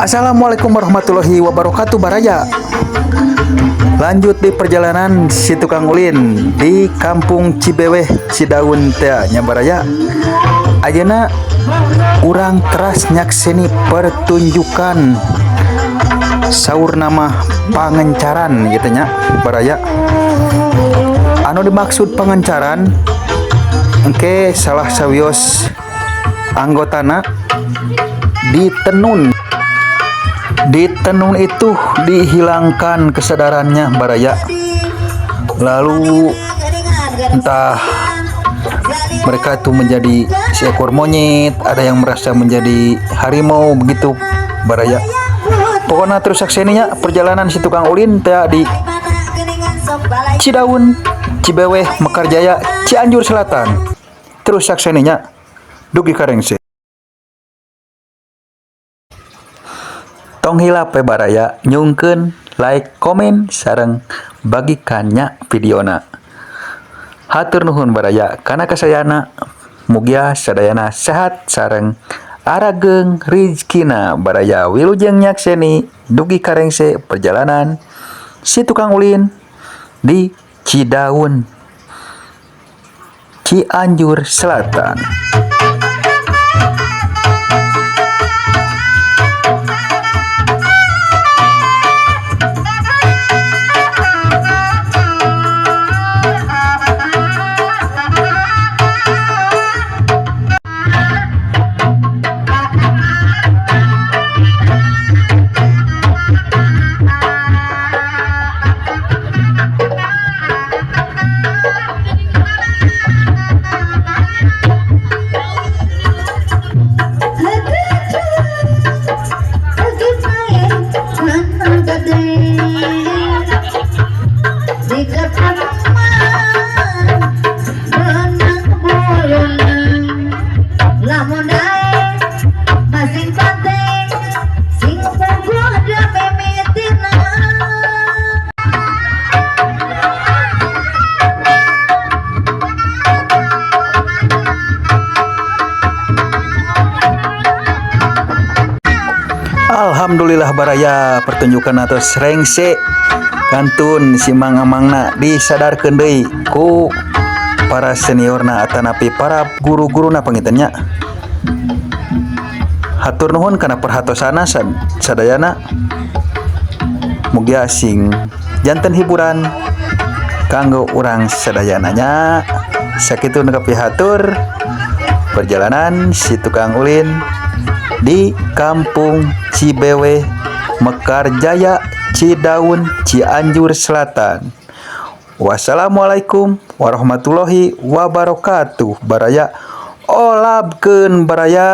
Assalamualaikum warahmatullahi wabarakatuh, baraya. Lanjut di perjalanan si tukang ulin di Kampung Cibeweh, Cidaun teh nya, baraya. Ayeuna urang teras nyakseni pertunjukan, saurna mah pangencaran gitu nya, baraya. Anu dimaksud pangencaran engke salah sawios anggotana ditenun. Ditenun itu dihilangkan kesadarannya, baraya. Lalu entah mereka itu menjadi seekor monyet, ada yang merasa menjadi harimau begitu, baraya. Pokoknya terus sakseninya perjalanan si tukang ulin teh di Cidaun, Cibeweh, Mekarjaya, Cianjur Selatan. Terus sakseninya dugi ka rengse. Tong hilap we, baraya, nyungkeun like, komen, sareng bagikannya videona. Hatur nuhun, baraya, kana kasayana. Mugia sadayana sehat sareng arageung rizkina, baraya. Wilujeng nyakseni dugi ka rengse perjalanan si tukang ulin di Cidaun, Cianjur Selatan. Sing penting sing puguh mimitina. Alhamdulillah, baraya, pertunjukan atos rengse. Kantun si mang amangna disadarkeun deui ku para seniorna atanapi para guru-guruna panginten nya. Hatur nuhun kana perhatosana sadayana. Mugia sing janten hiburan kanggo urang sadayana nya. Sakitu nu kapihatur perjalanan si tukang ulin di Kampung Cibeweh, Mekarjaya, Cidaun, Cianjur Selatan. Wassalamualaikum warahmatullahi wabarakatuh. Baraya, olabkeun, baraya.